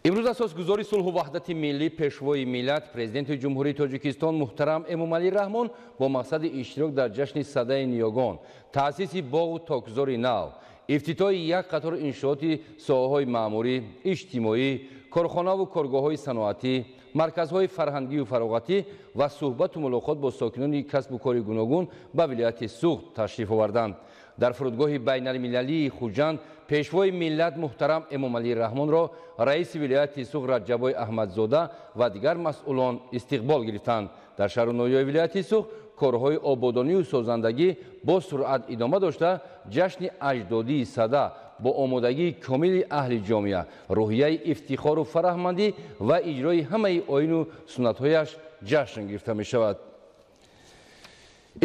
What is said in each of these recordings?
Имрӯз асосгузори сулҳу ваҳдати миллӣ, пешвои миллат, президенти Ҷумҳурии Тоҷикистон муҳтарам Эмомалӣ Раҳмон бо мақсади иштирок дар ҷашни Садаи ниёгон, таъсиси боғу токзори нав, ифтитоҳи як қатор иншооти соҳаҳои маъмурӣ, иҷтимоӣ, корхонаву коргоҳҳои саноатӣ, марказҳои фарҳангию фароғатӣ ва суҳбату мулоқот бо сокинони касбу кори гуногун ба вилояти Суғд ташриф оварданд. Дар фурудгоҳи байналмилалии Хуҷанд пешвои миллат муҳтарам Эмомалӣ Раҳмонро раиси вилояти Суғд Раҷаббой Аҳмадзода ва дигар масъулон истиқбол гирифтанд. Дар шаҳру ноҳияи вилояти Суғд корҳои ободонию созандагӣ бо суръат идома дошта, ҷашни аҷдодии Сада бо омодагии комили аҳли ҷомеа, рӯҳияи ифтихору фараҳмандӣ ва иҷрои ҳамаи оину суннатҳояш ҷашн гирифта мешавад.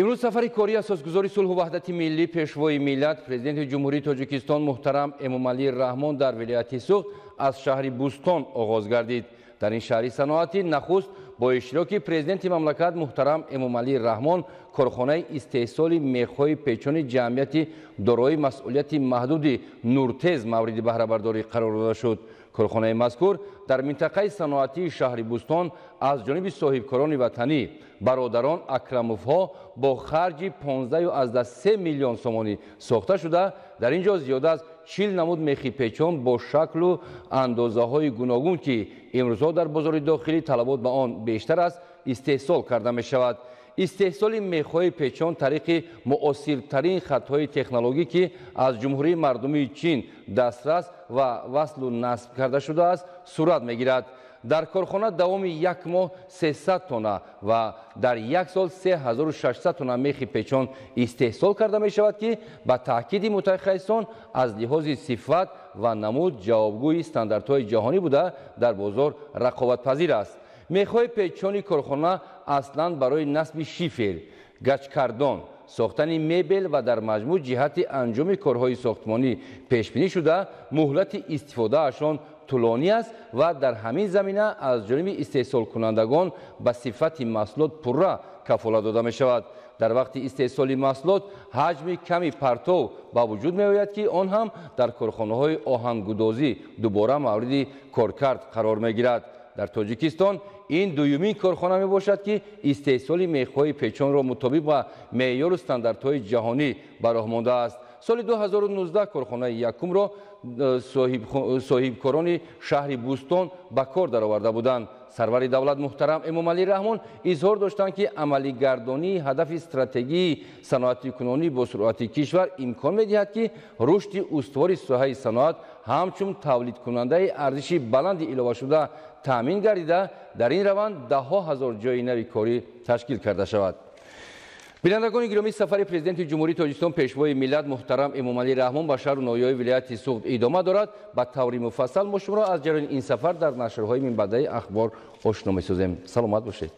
Имрӯз сафари кории асосгузори сулҳу ваҳдати миллӣ, пешвои миллат, президенти Ҷумҳурии Тоҷикистон муҳтарам Эмомалӣ Раҳмон дар вилояти Суғд аз шаҳри Бӯстон оғоз гардид. Дар ин шаҳри саноатӣ нахуст бо иштироки президенти мамлакат муҳтарам Эмомалӣ Раҳмон корхонаи истеҳсоли мехҳои печони ҷамъияти дорои масъулияти маҳдуди Нуртез мавриди баҳрабардорӣ қарор дода шуд. Корхонаи мазкур дар минтақаи саноатии шаҳри Бӯстон аз ҷониби соҳибкорони ватанӣ бародарон Акрамовҳо бо харҷи 15,3 миллион сомонӣ сохта шуда, дар ин ҷо зиёда аз 40 намуд мехи печон бо шаклу андозаҳои гуногун, ки имрӯзҳо дар бозори дохилӣ талабот ба он бештар аст, истеҳсол карда мешавад. Истеҳсоли мехҳои печон тариқи муосиртарин хатҳои технологӣ, ки аз Ҷумҳурии Мардумии Чин дастрас ва васлу насб карда шудааст, сурат мегирад. Дар корхона давоми як моҳ 300 тонна ва дар як сол 3600 тонна мехи печон истеҳсол карда мешавад, ки ба таъкиди мутахассисон аз лиҳози сифат ва намуд ҷавобгӯи стандартҳои ҷаҳонӣ буда, дар бозор рақобатпазир аст. Мехҳои печони корхона аслан барои насби шифер, гачкардон, сохтани мебел ва дар маҷмӯъ ҷиҳати анҷоми корҳои сохтмонӣ пешбинӣ шуда, муҳлати истифодаашон тӯлонӣ аст ва дар ҳамин замина аз ҷониби истеҳсолкунандагон ба сифати маҳсулот пурра кафолат дода мешавад. Дар вақти истеҳсоли маҳсулот ҳаҷми ками партов ба вуҷуд меояд, ки он ҳам дар корхонаҳои оҳангудозӣ дубора мавриди коркард қарор мегирад. Дар Тоҷикистон ин дуюмин корхона мебошад, ки истеҳсоли мехҳои печонро мутобиқ ба меъёру стандартҳои ҷаҳонӣ ба роҳ мондааст. Соли 2019 корхонаи якумро соҳибкорони шаҳри Бӯстон ба кор дароварда буданд. Сарвари давлат муҳтарам Эмомалӣ Раҳмон изҳор доштанд, ки амалигардонии ҳадафи стратегии саноатикунонӣ бо суръати кишвар имкон медиҳад, ки рушди устувори соҳаи саноат ҳамчун тавлидкунандаи арзиши баланди иловашуда таъмин гардида, дар ин раванд даҳҳо ҳазор ҷойи нави корӣ ташкил карда шавад. Бинандагони гиромӣ, сафари президенти Ҷумҳурии Тоҷикистон, пешвои миллат муҳтарам Эмомалӣ Раҳмон ба шаҳру ноҳияҳои вилояти Суғд идома дорад. Ба таври муфассал мо шуморо аз ҷараёни ин сафар дар нашрҳои минбаъдаи ахбор ошно месозем. Саломат бошед.